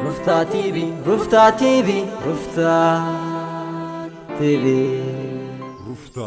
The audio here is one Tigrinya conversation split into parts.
ሩፍታ ቲቪ፣ ሩፍታ ቲቪ፣ ሩፍታ ቲቪ። ሩፍታ።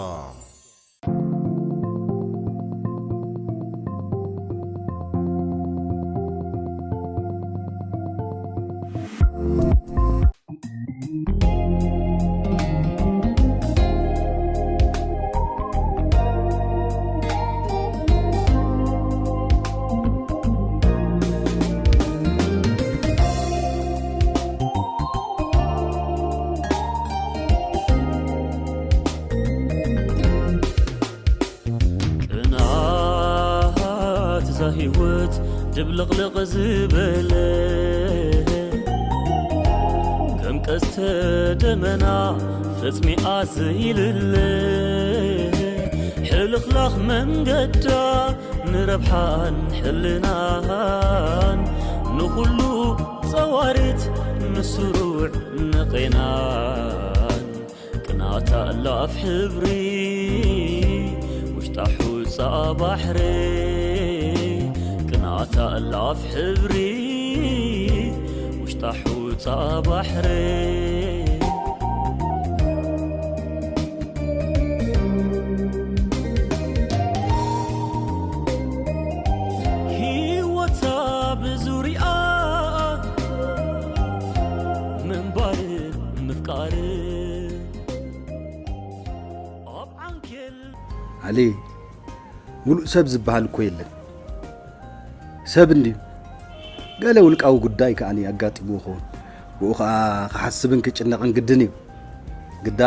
ቅንኣት እዛ ህይወት ድብልቕልቕ ዝበለ፣ ከም ቀስተ ደመና ፈጽሚኣ ዘይልለ፣ ሕልኽላኽ መንገዳ ንረብሓን ሕልናን፣ ንኹሉ ጸዋሪት ንስሩዕ ንቄናን። ቅንኣት ኣላ ኣፍ ሕብሪ፣ ውሽጣ ሑጻ ባሕሪ። ቅንኣት ኣላ ኣፍ ሕብሪ፣ ውሽጣ ሑጻ ባሕሪ። ህይወታ ብዙርያ ምንባር ምፍቃር ኣብ ዓንኬል። ኣሊ፣ ሙሉእ ሰብ ዝበሃል እኮ የለን። ሰብ እንድዩ። ገለ ውልቃዊ ጉዳይ ከኣ ኣጋጢምዎ ይኸውን። ብኡ ኸኣ ክሓስብን ክጭነቕን ግድን እዩ። ግዳ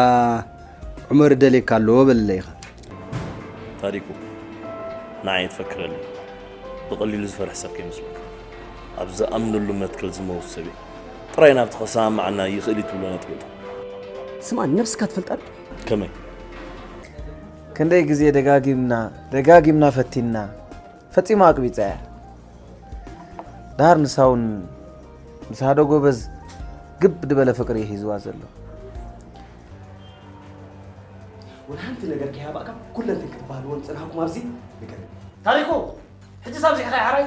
ዑመር ደልየካ ኣለዎ በለለይ ኢኻ። ታሪኩ፣ ንዓይ ትፈክረለይ። ብቐሊሉ ዝፈርሕ ሰብ ከይመስለካ። ኣብ ዝኣምነሉ መትከል ዝመውት ሰብ እየ። ጥራይ ናብቲ ከሰማምዓና ይኽእል እዩ ትብሎ ነጥቢ እታ። ስምዓኒ፣ ነብስካ ትፈልጣ ዶ? ከመይ? ክንደይ ግዜ ደጋጊምና፣ ደጋጊምና ፈቲንና፣ ፈጺማ ኣቅቢጻ እያ። ደሃር ንሳ እውን ምስ ሓደ ጎበዝ ግብ ዝበለ ፍቅሪ እዩ ሒዝዋ ዘሎ። ወላ ሓንቲ ነገር ከይሃባእካ ኩለንትን ክትበሃልዎ ዝጸናሕኩም ኣብዚ ንገር። ታሪኩ፣ ሕጂ ሳብ ዚሕኻ ሓራይ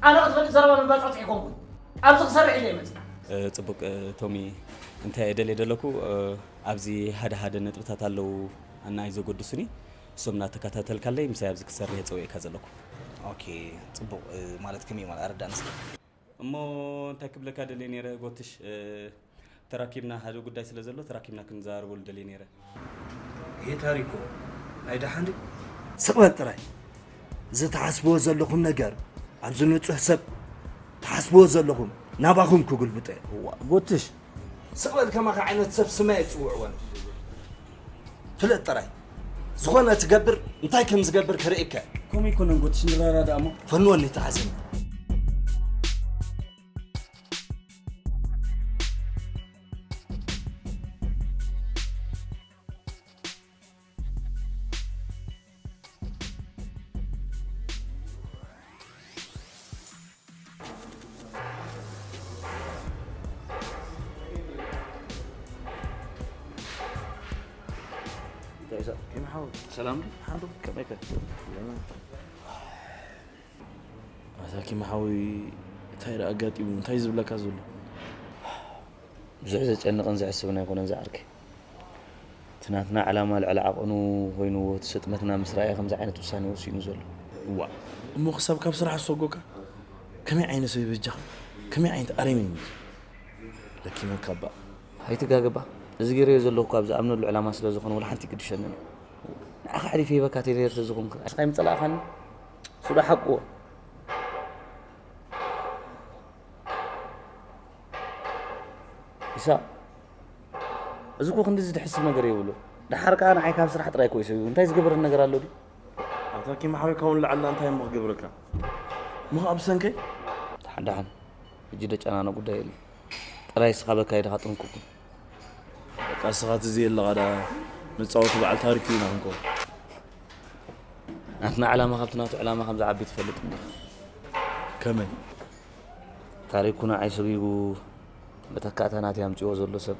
ኣነ ክትፈልጥ ዘረባ ምባል ጸጥሒ ኣይኮንኩን። ኣብዚ ክሰርሕ ኢለ ይመጽእ። እ፣ ጽቡቅ፣ እ፣ ቶሚ፣ እንታይ እየ ደልየ ደለኩ፣ እ፣ ኣብዚ ሓደ ሓደ ነጥብታት ኣለዉ ኣናይ ዘጎድሱኒ፣ እሶም እናተከታተልካለይ ምሳይ ኣብዚ ክሰርሕ እየ ጸዊዕካ ዘለኩ። ኦኬ፣ ጽቡቅ፣ እ፣ ማለት ከመይ ማለት ኣረዳእኒ እስኪ። እሞ እንታይ ክብለካ ደልየ ነይረ ጎትሽ፣ እ፣ ተራኪብና ሓደ ጉዳይ ስለ ዘሎ ተራኪብና ክንዘራረበሉ ደልየ ነይረ። ይሄ ታሪኮ ናይ ደሓን ድዩ? ስቕ በል ጥራይ። እዚ ትሓስብዎ ዘለኹም ነገር ኣብዚ ንጹህ ሰብ ትሓስብዎ ዘለኹም ናባኹም ክጉልብጥ እየ። እዋ፣ ጎትሽ። ስቕ በል ከማኻ ዓይነት ሰብ ስመይ ኣይጽውዕዎን። ፍለጥ ጥራይ። ዝኾነ ትገብር እንታይ ከም ዝገብር ክርእየካ። ከምኡ ኣይኮነን ጎትሽ፣ ንረዳዳእ እሞ። ፈንወኒ ተሓዝኒ። እንታይ እዛ? ኪም ሓው። ሰላም ዶ? ሓንዶ? ከመይ ከ? ኣታ ኪም ሓውይ፣ እንታይ ደኣ ኣጋጢሙ? እንታይ ዝብለካ ዘሎ? ብዙሕ ዘጨንቕን ዘዕስብን ኣይኮነን ዝዓርከይ። እቲ ናትና ዕላማ ልዕሊ ዓቐኑ ኮይንዎ፣ እቲ ስጥመትና ምስ ረኣየ ከምዚ ዓይነት ውሳኔ ወሲኑ ዘሎ። እዋእ፣ እሞ ክሳብ ካብ ስራሕ ዝሰጎካ? ከመይ ዓይነት ሰብ ይበጃኻ? ከመይ ዓይነት ኣረሜን እዩ? ለኪመካ እባ። ኣይትጋገባ። እዚ ገይረዮ ዘለኹ እኳ ኣብ ዝኣምነሉ ዕላማ ስለ ዝኾነ ወላ ሓንቲ ይግድሸንን እዩ። ንዓኻ ኣሕሊፈ ሂበካ ተይ ነይረ ተዝኾንኩ፣ ንስኻ ኣይምጸላእኻኒ። እሱ ዶ ሓቅዎ? ኢሳቕ፣ እዚ እኮ ክንድዚ ዝሕስብ ነገር የብሉ። ደሓር ከኣ ንዓይ ካብ ስራሕ ጥራይ እኮ እዩ ሰቢቡ። እንታይ ዝገበረኒ ነገር ኣሎ ድዩ? ኣታ ኪም ሓወይ፣ ካብኡ ንላዕሊ እንታይ እሞ ክገብረካ? እሞ ኣብ ሰንከይ? ደሓን ደሓን፣ ሕጂ ደጨናነቕ ጉዳይ የለን። ጥራይ እስኻ በካይ ድኻ ጥንቁቕ ኩን። በቃ እስኻ ትዚ የለኻ ደኣ መጻወቲ በዓል ታሪክ ኢና ክንከውን። ናትና ዕላማ ካብቲ ናቱ ዕላማ ከም ዝዓቢ ትፈልጥ እንዲኻ። ከመይ? ታሪኩ ንዓይ ሰጒጉ መተካእታ ናተይ ኣምጺዎ ዘሎ ሰብ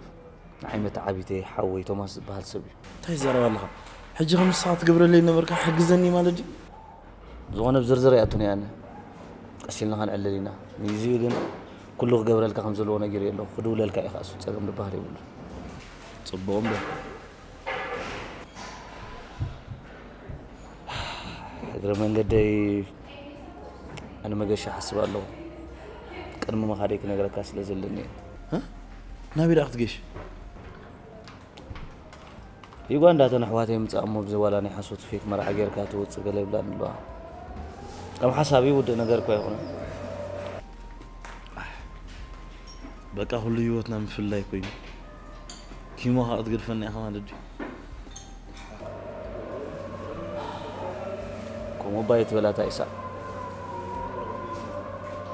ንዓይ መተዓቢተይ ሓወይ ቶማስ ዝበሃል ሰብ እዩ። እንታይ ትዛረብ ኣለኻ? ሕጂ ከም ንስኻ ትገብረለይ ነበርካ፣ ሓግዘኒ ማለት ድዩ? ዝኾነ ብዝርዝር ኣይኣቱን እየ ኣነ። ቀስ ኢልና ከነዕልል ኢና። ንግዚኡ ግን ኩሉ ክገብረልካ ከም ዘለዎ ነጊረዮ ኣለኹ። ክድውለልካ እዩ፣ ከኣ እሱ ጸገም ዝበሃል የብሉን። ጽቡቕ እምበር። እግረ መንገደይ ኣነ መገሻ ሓስብ ኣለኹ። ቅድሚ ምኻደይ ክነግረካ ስለ ዘለኒ እየ። እ? ናበይ ደኣ ክትገሽ? ዩጋንዳ እተን ኣሕዋተይ ምጻእ እሞ ብዘይ ዋላ ናይ ሓሶት ፌክ መርዓ ጌርካ ትወጽእ ገለ ይብላኒ ኣለዋ። ከም ሓሳብ ውድእ ነገር እኳ ኣይኮነን። በቃ ኩሉ ህይወትና ምፍላይ ኮይኑ። ኪሞ ኸኣ ክትገድፈኒ ኢኻ ማለት ድዩ? ከምኡ እባ ኣይትበል ኣታ ኢሳቕ።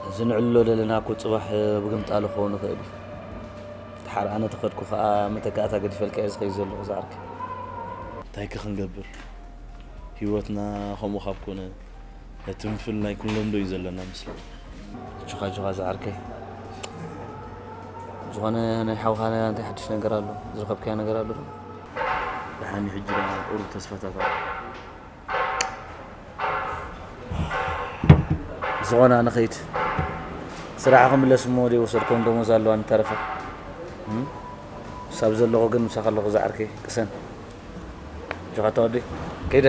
እዚ ንዕልሎ ዘለና እኮ ጽባሕ ብግምጣሉ ክኸውን ይኽእል እዩ። ድሓር ኣነ ተኸድኩ ኸኣ መተካእታ ገዲፈልካዮ ዝኸይድ ዘለኹ ዝዓርከይ። እንታይ ከ ክንገብር? ህይወትና ከምኡ ካብ ኮነ፣ እቲ ምፍልላይ ክንለምዶ እዩ ዘለና መስለኒ። ኣጆኻ፣ ኣጆኻ ዝዓርከይ። ዝኾነ ናይ ሓውኻ እንታይ ሓድሽ ነገር ኣሎ? ዝረኸብካዮ ነገር ኣሎ ዶ? ደሓን እዩ፣ ሕጂ ደኣ ቁሩብ ተስፋታት ኣሎ። ዝኾነ ኣነ ኸይድ ስራሕ ክምለስ እሞ ወደ ወሰድኮም ደሞዝ ኣለዋ ንተረፈ። እም? ክሳብ ዘለኹ ግን ምሳኻ ኣለኹ ዝዓርከይ፣ ቅሰን። ኣጆኻ ተወዲ። ከይደ።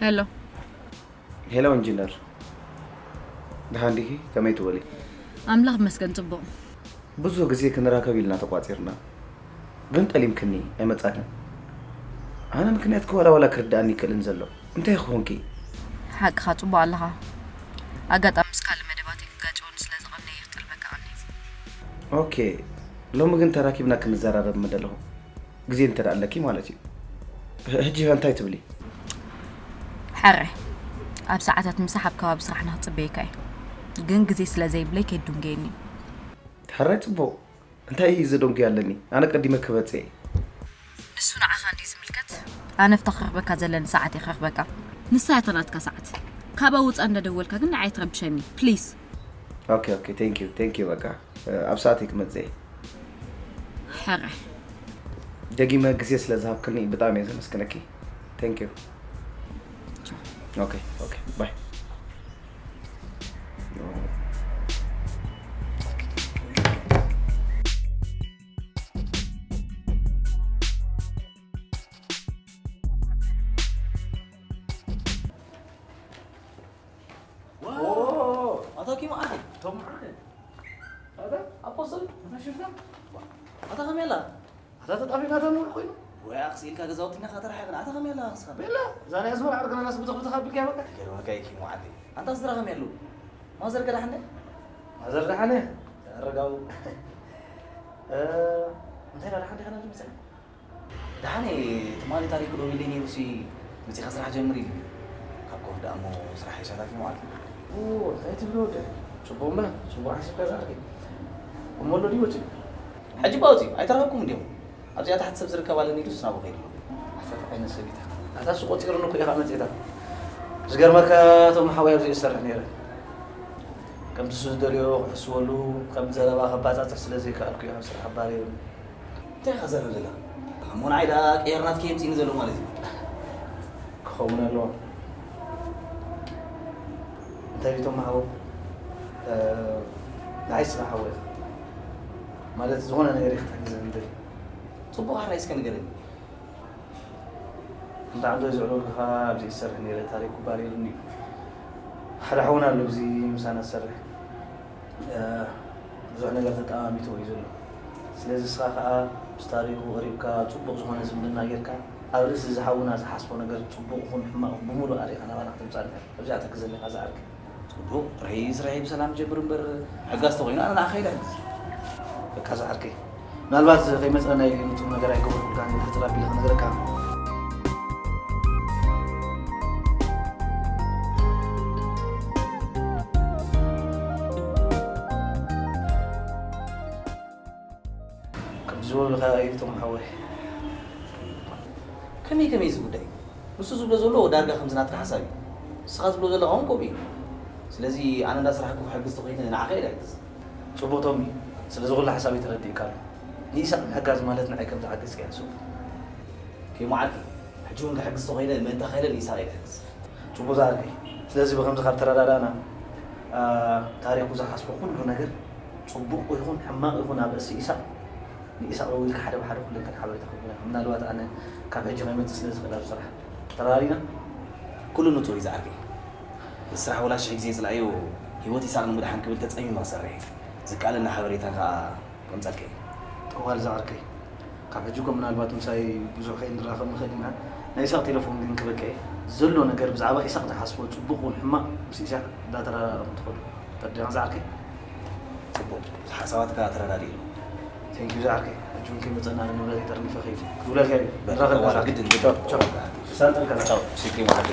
ሄሎ። ሄሎ ኢንጂነር፣ ደሓን ዲኺ? ከመይ ትበሊ? ኣምላኽ ይመስገን፣ ጽቡቕ። ብዙሕ ግዜ ክንራኸብ ኢልና ተቋጺርና፣ ግን ጠሊምክኒ፣ ኣይመጻክን። ኣነ ምኽንያትኪ ዋላ ዋላ ክርድኣኒ ይክእልን ዘሎ። እንታይ ክኾንኪ? ሓቅኻ፣ ጽቡቕ ኣለኻ። ኣጋጣሚ ምስ ካልእ መደባተይ ክጋጨወኒ ስለ ዝቐነየ እየ ክጠልበካ ቀኒየ። ኦኬ፣ ሎሚ ግን ተራኪብና ክንዘራረብ ምደለኹ። ግዜ እንተ ደኣ ኣለኪ ማለት እዩ። ህ-፣ ሕጂ ኸ እንታይ ትብሊ? ሕራይ፣ ኣብ ሰዓታት ምሳሕ ኣብ ከባቢ ስራሕና ክጽበየካ እየ። ግን ግዜ ስለ ዘይብለይ ከይዱ እንገየኒ። ሕራይ ጽቡቕ። እንታይ እዩ ዘደንጉ ኣለኒ? ኣነ ቀዲመ ክበጽእ እየ። ንሱ ንዓኻ እንድዩ ዝምልከት። ኣነ ኣብታ ክረኽበካ ዘለኒ ሰዓት እየ ክረኽበካ። ንሳ እያ እታ ናትካ ሰዓት። ካብኣ ወጻእ እንዳደወልካ ግን ንዓይ ትረብሸኒ። ፕሊስ። ኦኬ፣ ኦኬ፣ ቴንክ ዩ፣ ቴንክ ዩ፣ በቃ፣ እ፣ ኣብ ሰዓተይ ክመጽእ እየ። ሕራይ። ደጊመ ግዜ ስለ ዝሃብክኒ ብጣዕሚ እየ ዘመስግነኪ። ቴንክ ዩ። ኦኬ፣ ኦኬ፣ ባይ። ዋው! ኣታ ኪም ዓርከይ። ቶም ዓርከይ። ኣታ ኣፖስትል። ኣታ ሽፍታ። ኣታ ከመይ ኣላ? ኣታ ተጣፊእና ተምር ኮይኑ። ወይ ኣኽሲ ኢልካ ገዛውትና ተረሓቕና። ኣታ ከመይ ኣላ ኣኽስኻ? ቤላ፣ እዛ ናይ ኣስመራ ዓርክና ናስ ብትኽ ብትኽ ኣቢልካ በቃ። ይገርመካ እዩ ኪም ዓርከይ። ኣንታ ስድራ ከመይ ኣለዉ? ማዘር ከ ደሓን ደ? ማዘር ደሓን እያ። ኣረጋው። እ፣ እንታይ ኢላ ደሓን ዲኻ ናብ ዝመጽእ? ደሓን እየ፣ ትማሊ ታሪኩ ደዊለይ ነይሩ ሲ፣ መጺኻ ስራሕ ጀምር ኢሉ። ካብ ኮፍ ደኣ እሞ ስራሕ ይሻላኪ ማለት እዩ። ኦ፣ እንታይ ትብሎ ወደ? ጽቡቕ እምበር፣ ጽቡቕ ሓሲብካ ዝኣርኪ። እሞ ኣሎ ድዩ ወጺኡ? ሕጂ እባ ወጺኡ፣ ኣይተረኸብኩም እንዲኹም? ኣብዚኣ ታሕቲ ሰብ ዝርከብ ኣለኒ ኢሉ ስናቡ ከይዱ ኣሎ። ኣታ እንታይ ዓይነት ሰብ ኢታ? ኣታ እሱ ቆጺሩኒ እኮ ኢኻ መጺእታ። ዝገርመካ እቶም ሓወይ ኣብዚኡ ዝሰርሕ ነይረ። ከምቲ እሱ ዝደልዮ ክሕስወሉ፣ ከም ዘረባ ከባጻጽሕ ስለ ዘይከኣልኩ እዩ ኣብ ስራሕ ኣባሪሩኒ። እንታይ ኢኻ ዘረብ ዘላ? እሞ ንዓይ ደኣ ቀየርናት ከየምጽእኒ ዘሎ ማለት እዩ። ክኸውን ኣለዎ። እንታይ ቢቶም ሓወ? እ፣ ንዓይ ስለ ሓወ ኢኻ። ማለት ዝኾነ ነገር ኢኻ ክትሕግዘኒ ትደሊ። ጽቡቕ ሓራይ እስከ ንገረኒ። እንተ ዓንዶ ዝዕለልካ ኣብዚ ይሰርሕ ነይረ ታሪክ ኩባል ኢሉኒ። ሓደ ሓውና ኣሎ፣ እዚ ምሳና ዝሰርሕ። እ፣ ብዙሕ ነገር ተጠማሚትዎ እዩ ዘሎ። ስለዚ ንስኻ ከኣ ምስ ታሪኹ ቀሪብካ፣ ጽቡቕ ዝኾነ ዝምድና ጌርካ፣ ኣብ ርእሲ እዚ ሓውና ዝሓስቦ ነገር ጽቡቕ ይኹን ሕማቕ ይኹን ብምሉእ ኣሪኻ ናባና ከተምጽኣልና ኢኻ። ኣብዚኣ ተግዘኒ ኢኻ ዝዓርከይ። ጽቡቕ፣ ጥራይ ስራሐይ ብሰላም ጀምር እምበር፣ ሓጋዝ ተኾይኑ ኣነ ንዓኻ ኢለ ሕግዝ። በቃ ዝዓርከይ። ምናልባት ከይመጸና ኢሉ ንጹር ነገር ኣይገበርኩልካን፣ ሕጽር ኣቢለ ክነግረካ። ዝበሉኻ እዩ ቶም ሓወይ። ከመይ ከመይ እዚ ጉዳይ? ንሱ ዝብሎ ዘሎ ዳርጋ ከምዚ ናትካ ሓሳብ እዩ። ንስኻ ዝብሎ ዘለኻ እውን ከምኡ እዩ። ስለዚ ኣነ እንዳሰራሕኩ ክሕግዝ ተኾይነ ንዓኻ እየ ዝሕግዝ። ጽቡቕ ቶሚ፣ ስለዚ ኩሉ ሓሳበይ ተረዲእካ ኣሎ። ንኢሳቕ ምሕጋዝ ማለት ንዓይ ከም ዝሓገዝካ እየ ዝሕሰቦ። ከይመዓልቲ ሕጂ እውን ክሕግዝ ተኾይነ ምእንቲ ኸይለ ንኢሳቕ እየ ዝሕግዝ። ጽቡቕ ዝዓርከይ። ስለዚ ብኸምዚ ካብ ተረዳዳእና፣ አ፣ ታሪኩ ዝሓስቦ ኩሉ ነገር ጽቡቕ ይኹን ሕማቕ ይኹን ኣብ ርእሲ ኢሳቕ፣ ንኢሳቕ ደዊልካ ሓደ ብሓደ ኩለንተን ሓበሬታ ክትህበና። ምናልባት ኣነ ካብ ሕጂ ከይመጽእ ስለ ዝኽእል ኣብ ስራሕ። ተረዳዲና? ኩሉ ንጹር እዩ ዝዓርከይ። ስራሕ ወላ ሽሕ ግዜ ይጽላእዮ፣ ህይወት ኢሳቕ ንምድሓን ክብል ተጸሚመ ክሰርሕ እየ። ዝከኣለኒ ሓበሬታ ከኣ ከምጸልከ እየ። ጠዋል ዝዓርከይ። ካብ ሕጂ እኮ ምናልባት ምሳይ ብዙሕ ከይንራኸብ ንኽእል ኢና። ናይ ኢሳቕ ቴሌፎን ግን ክበካ እየ። ዘሎ ነገር ብዛዕባ ኢሳቕ ዝሓስቦ ጽቡቕ እውን ሕማቕ ምስ ኢሳቕ እንዳተራራረኹም ትኸዱ። ተረዲእና ዝዓርከይ? ጽቡቕ። ሓሳባትካ ተረዳዲእሉ። Thank you ዝዓርከይ። ሕጂ እውን ከይመጸና ንብረት ይጠርኒፈ ከይዱ። ክድውለልካ እዩ። በቃ፣ ንራኸብ ዋላ ዝዓርከይ። ግድን፣ ግድን። ቻው፣ ቻው። ክሳብ ጠልካ። ቻው፣ ሲኪ ማዕዲ።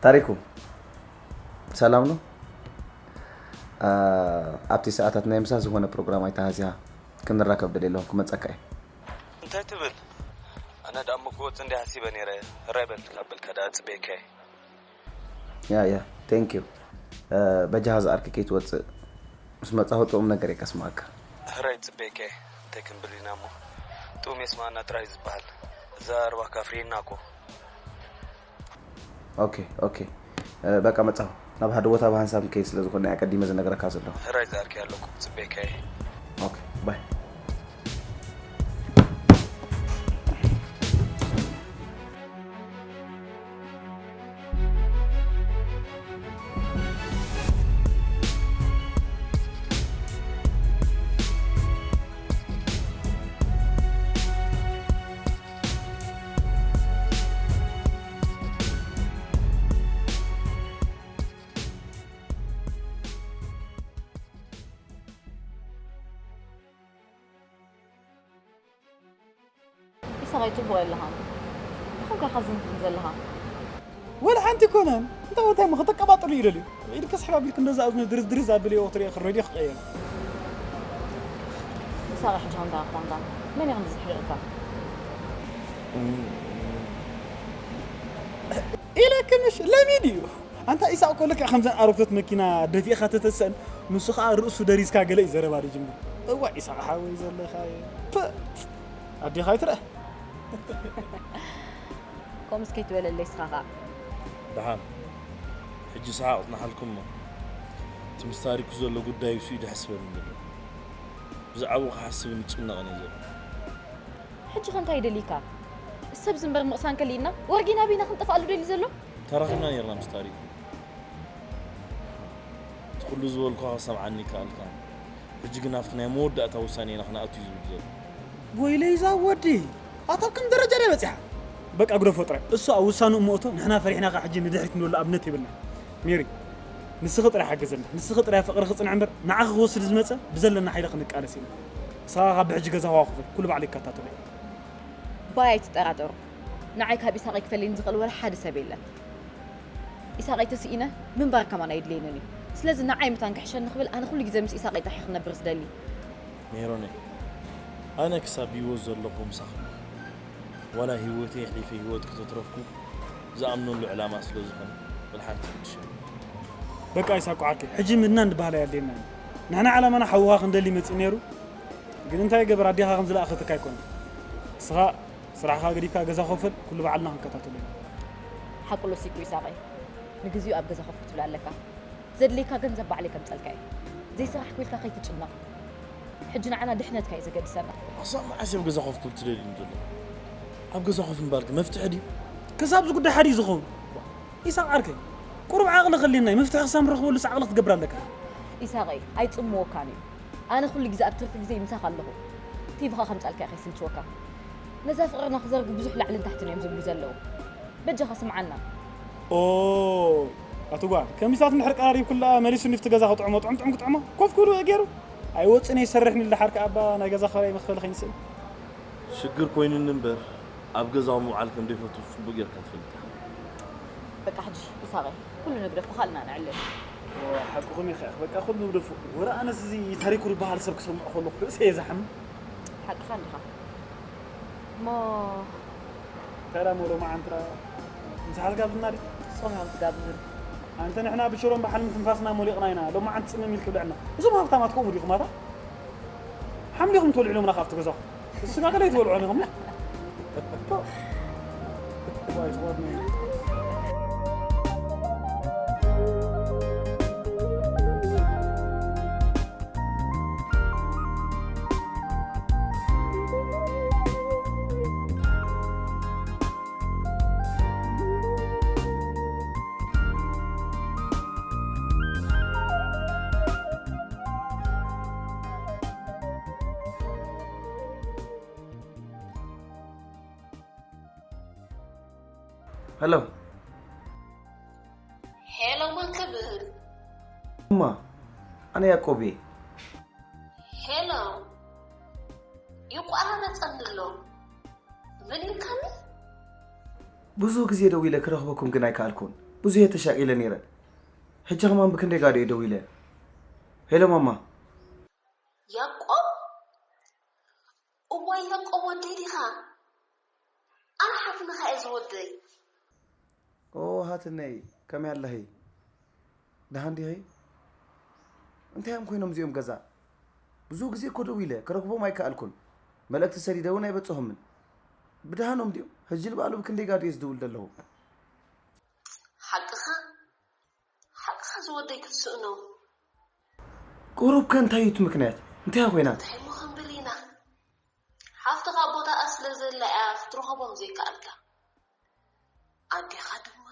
ታሪኩ፣ ሰላም ነው? አ፣ ኣብቲ ሰዓታት ናይ ምሳ ዝኾነ ፕሮግራም ኣይተሃዝያ፣ ክንራከብ ደልየ ኣለኹ፣ ክመጸካ እየ። እንታይ ትብል? ኣነ ደኣ እሞ ክወጽእ እንዲየ ሓሲበ ነይረ። ራይ በል ካብ በልካ ደኣ ጽበየካ እየ። ያ፣ ያ፣ thank you። እ፣ በጃኻ ዝኣርኪ ከይትወጽእ፣ ምስ መጻኹ ጥዑም ነገር እየ ከስምዓካ። ሕራይ ጽበየካ እየ። እንታይ ክንብል ኢና እሞ? ጥዑም የስምዓና ጥራይ ዝበሃል። እዛ ኣርባካ ኣፍርየና እኮ። ኦኬ፣ ኦኬ። እ፣ በቃ መጻኹ። ናብ ሓደ ቦታ ብሃንሳብ ንከይድ ስለ ዝኾንና እየ ኣቀዲመ ዝነግረካ ዘለኹ። ሕራይ ዝኣርኪ ኣለኩ፣ ጽበየካ እየ። ኦኬ፣ ባይ። ኢሳቐይ፣ ጽቡቕ የለኻን። እንታይ ኮንካ ኢኻ ዝም ትብል ዘለኻ? ወላ ሓንቲ ኣይኮነን። እንታይ እንታይ እሞ ከተቀባጥሩ ይደልዩ? ኢድካ ስሕብ ኣቢልክ እንደዛ እዝኑ ድርዝ ድርዝ ኣብል እየ ወትሩ እየ ክረድዮ ክቀየር። ኢሳቐይ፣ ሕጂ ከምታ ኮንካ መን እዩ ከምዚ ዝሕርቕካ? ኢለኪ ምሽ ለሚድ እዩ። ኣንታ ኢሳቕ እኮ ልክዕ ከምዘን ኣረግቶት መኪና ደፊእኻ ተተስአን፣ ንሱ ኸኣ ርእሱ ደሪዝካ ገለ እዩ ዘረባ ዝጅምር። እዋእ ኢሳቕ ሓወይ ዘለኻዮ። ፕእ! ኣዴኻ ኣይትረአ። ከምኡስ ከይትበለለይ እስኻ ኸኣ። ደሓን። ሕጂ ሰሓቕ ጽናሓልኩም እሞ። እቲ ምስ ታሪኩ ዘሎ ጉዳይ እሱ እዩ ደሕስበኒ ዘሎ። ብዛዕባኡ ክሓስብን ይጭነቕን እየ ዘሎ። ሕጂ ኸ እንታይ ደሊካ? ሰብ ዝንበር ምቕሳን ከሊእና፣ ወርጊና በይና ክንጠፍኣሉ ደልዩ ዘሎ? ተራኺብና ነይርና ምስ ታሪኩ። እቲ ኩሉ ዝበልኩኻ ክሰምዓኒ ኣይከኣልካን። ሕጂ ግን ኣብቲ ናይ መወዳእታ ውሳኔ ኢና ክንኣቱ እዩ ዝብል ዘሎ። ወይለይ እዛ ወዲ፣ ኣታ ኣብ ከም ደረጃ ድያ በጺሓ? በቃ ግደፎ ጥራይ። እሱ ኣብ ውሳንኡ እሞ እቶ፣ ንሕና ፈሪሕናኻ ሕጂ ንድሕሪት ክንብሎ ኣብነት የብልና። ሜሪ፣ ንስኺ ጥራይ ሓግዝና። ንስኺ ጥራይ ፍቕሪ ክጽንዕ እምበር፣ ንዓኺ ክወስድ ዝመጸ ብዘለና ሓይሊ ክንቃለስ ኢና። ንስኻ ካብ ብሕጂ ገዛኹ ክፈል፣ ኩሉ ባዕሉ ይከታተሎ እዩ። ባይ ኣይትጠራጠሩ። ንዓይ ካብ ኢሳቐይ ክፈልየኒ ዝኽእል ወላ ሓደ ሰብ የለን። ኢሳቐይ ተስኢነ ምንባር ከማን ኣየድልየንን እዩ። ስለዚ ንዓይ ምታን ክሕሸኒ ክብል ኣነ ኩሉ ግዜ ምስ ኢሳቐይ ጥራሕ እየ ክነብር ዝደሊ። ሜሮነይ፣ ኣነ ክሳብ ብህይወት ዘለኹ ምሳኺ ኣለኹ። ዋላ ህይወተይ ኣሕሊፈ ህይወትኪ ተትረፍኩ ዝኣምነሉ ዕላማ ስለ ዝኾነ ወላ ሓንቲ ትሕሸኒ። በቃ ኢሳቕ ዓርከይ፣ ሕጂ ምድናን ዝበሃል ኣየድልየናን እዩ። ንሕና ዕላማና ሓውኻ ክንደሊ መጺኡ ነይሩ። ግን እንታይ ይገበር፣ ኣዴኻ ከም ዝለኣኸትካ ኣይኮነን። ንስኻ ስራሕኻ ገዲፍካ ገዛ ኮፈል፣ ኩሉ ባዕልና ክንከታተሎ ኢና። ሓቁ ሎሲኩ ኢሳቐይ፣ ንግዚኡ ኣብ ገዛ ኮፍ ክትብል ኣለካ። ዘድልየካ ገንዘብ ባዕለይ ከምጸልካ እየ። ዘይሰራሕኩ ኢልካ ከይትጭነቕ። ሕጂ ንዓና ድሕነትካ እዩ ዘገድሰና። ክሳብ መዓስ ኣብ ገዛ ኮፍ ክብል ትደልዩኒ ዘለኹም? ኣብ ገዛ ኮፍ ምባል ግን መፍትሒ ድዩ? ክሳብ እዚ ጉዳይ ሓዲኡ ዝኸውን። ኢሳቕ ዓርከይ፣ ቁሩብ ዓቕሊ ክህልየና እዩ። መፍትሒ ክሳብ ንረኽበሉስ ዓቕሊ ክትገብር ኣለካ። ኢሳቐይ፣ ኣይጽምወካን እዩ። ኣነ ኩሉ ግዜ ኣብ ትርፊ ግዜ ምሳኻ ኣለኹ። ቲቪኻ ከምጻልካ እየ ከይስልችወካ። ነዛ ፍቕርና ክዘርጉ ብዙሕ ላዕልን ታሕትን እዮም ዝብሉ ዘለዉ። በጃኻ ስምዓና። ኦ፣ ኣቲ ጓል፣ ከሚሳት እንድሕር ቀራሪብኩላ መሊሱ ንፍቲ ገዛ ክጥዕሞ፣ ጥዑም ጥዑም ክጥዕሞ፣ ኮፍ ክብሉ ገይሩ። ኣይወፅን ይሰርሕን ኢሉ ደሓር ከኣ ኣባ ናይ ገዛ ኸራይ መኽፈሊ ከይንስእን። ሽግር ኮይኑኒ እምበር ኣብ ገዛኡ ምውዓል ከም ዘይፈቱ ጽቡቕ ጌርካ ትፈልጥ ኢኻ። በቃ ሕጂ ኢሳቐይ ኩሉ ንግደፎ ካልእና ነዕልል። ሓቅኹም ኢኻ። በቃ ኩሉ ንግደፎ። ወረ ኣነስ እዚ ታሪኩ ዝበሃል ሰብ ክሰምዖ ከለኹ ርእሰ እየ ዝሓምም። ሓቅኻ እንዲኻ እሞ እንታይ ዳ ሞሎ መዓንትራ ምስ ሓዝጋብዝና ዲ ጾም እዮም ትጋብዝን። ኣንተ ንሕና ብሽሮን ብሓልሚ ትንፋስና ሞሊቕና ኢና። ሎማዓንቲ ጽምም ኢልክ ብልዕና። እዞም ሃብታማት ከምኡ ዲኹም ኣታ? ሓምሊኹም ትበልዑ ኢሎምና ካብቲ ገዛኹም። ስጋ ከለ ይትበልዑ ኢኹም። ዋይ ትወድኒ። ሄሎ ሄሎ፣ መን ክብል? እማ፣ ኣነ ያዕቆብ እየ። ሄሎ፣ ይቋራረጸኒ ኣሎ። መን ኢልካኒ? ብዙ ግዜ ደዊለ ክረኽበኩም ግን ኣይከኣልኩን። ብዙ እየ ተሻቂለ ነይረ። ሕጂ ከማን ብክንደይ ጋዶ እየ ደዊለ። ሄሎ ማማ። ያዕቆብ? እዋይ ያዕቆብ ወደይ ዲኻ? ኣነ ሓትንኻ እየ ዝወደይ። ኦ ሃትነይ፣ ከመይ ኣለኺ? ደሓን ዲኺ? እንታይ እዮም ኮይኖም እዚኦም ገዛ? ብዙ ግዜ እኮ ደዊለ፣ ክረኽቦም ኣይከኣልኩን። መልእኽቲ ሰዲደ እውን ኣይበጽሖምን። ብደሓኖም ድዮም? ሕጂ ንባዕሉ ብክንደይ ጋዶ እየ ዝድውል ዘለኹ። ሓቅኻ? ሓቅኻ ዝወደይ ክትስእኖም። ቁሩብ ከ እንታይ እዩ እቲ ምክንያት? እንታይ ኮይና? እንታይ እሞ ክንብል ኢና? ሓፍትኻ ቦታኣ ስለ ዘላ እያ ክትረኸቦም ዘይከኣልካ። ኣዴኻ ድማ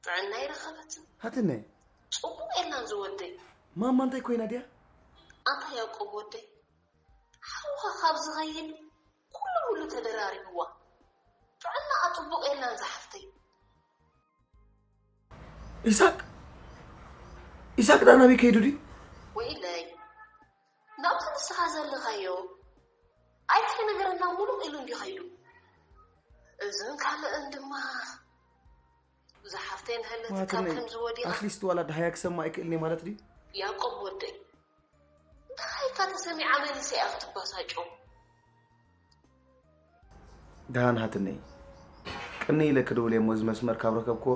ጥዕና ኣይረኸበትን። ሃትነ፣ ጽቡቕ የላን ዝወደይ። ማማ እንታይ ኮይና ድያ? ኣንታ ያዕቆብ ወደይ፣ ሓውኻ ካብ ዝኸይድ ኩሉ ሙሉ ተደራሪብዋ። ጥዕናኣ ጽቡቕ የላን ዝሓፍተይ። ኢሳቅ፣ ኢሳቅ ዳ ናበይ ከይዱ ድዩ? ወይለይ፣ ናብቲ ንስኻ ዘለኻዮ ኣይከይነገረና ሙሉቕ ኢሉ እንዲ ኸይዱ። እዝን ካልእን ድማ ዝሓፍተይ ንሃለት ካብ ዋትነይ፣ ከም ዝወዲቓ ኣትሊስት ዋላ ደሃያ ክሰማ ኣይክእልኒ ማለት ድዩ? ያዕቆብ ወደይ፣ እንታይ ኢልካ ተሰሚዓ መሊሰ እያ ክትባሳጮ። ደሃን ሃትነይ፣ ቅኒ ኢለ ክድውል እየ እሞ እዚ መስመር ካብ ረከብክዎ።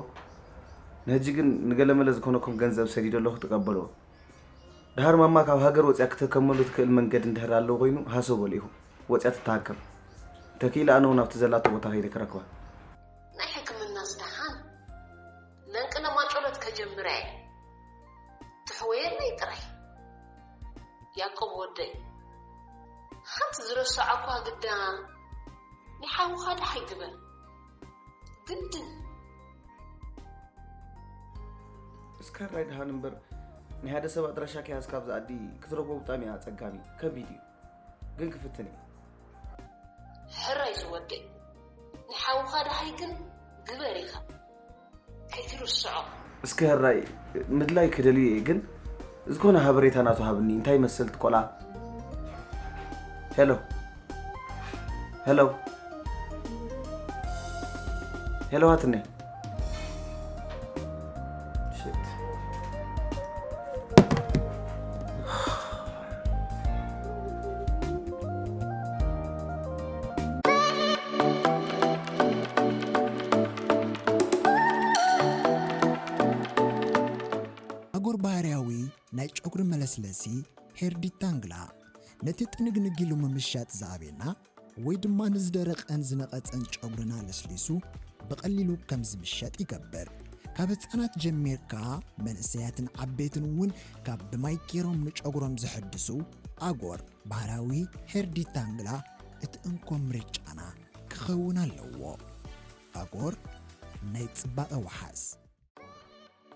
ንሕጂ ግን ንገለመለ ዝኾነኩም ገንዘብ ሰዲደ ኣለኹ፣ ተቀበልዎ። ደሃር ማማ ካብ ሃገር ወፂኣ ክተከመሉ ትክእል መንገዲ እንድሕር ኣለዎ ኮይኑ ሃሰው በሉ ኢኹም። ወፂኣ ትተሃከም። ተኪኢለ ኣነ እውን ኣብቲ ዘላቶ ቦታ ከይደ ክረክባ። ናይ ሕክምናስ ደሓን ለንቅነ ማጮሎት ከጀምራ እየ። ትሕወየለይ ጥራይ። ያዕቆብ ወደይ፣ ሓንቲ ዝረሳዕኳ ግዳ ንሓውኻ ደሓይ ግበር። ግድን። እስከ ራይ ደሃን እምበር፣ ናይ ሓደ ሰብ ኣድራሻ ከይሃዝካ ኣብዚ ዓዲ ክትረክቦ ብጣዕሚ እዩ ኣጸጋሚ፣ ከቢድ እዩ። ግን ክፍትን እየ። ሕራይ ዝወደይ፣ ንሓውኻ ደሓይ ግን ግበር ኢኻ። ከይትርስዖ። እስከ ሕራይ ምድላይ ክደልዩ እየ፣ ግን ዝኾነ ሃበሬታ ናቱ ሃብኒ። እንታይ ይመስል እቲ ቆልዓ? ሄሎ፣ ሄሎ፣ ሄሎ፣ ሃትነይ። ሽት። ኣጎር ባህርያዊ ናይ ጨጉሪ መለስለሲ ሄር ዲታንግላ ነቲ ጥንግንግ ኢሉ ምምሻጥ ዝኣብየና ወይ ድማ ንዝደረቐን ዝነቐጸን ጨጉርና ለስሊሱ ብቐሊሉ ከም ዝምሸጥ ይገብር። ካብ ህጻናት ጀሚርካ መንእሰያትን ዓበይትን እውን ካብ ብማይ ገይሮም ንጨጉሮም ዘሐድሱ ኣጎር ባህላዊ ሄር ዲታንግላ እቲ እንኮ ምርጫና ክኸውን ኣለዎ። ኣጎር ናይ ጽባቐ ወሓዝ።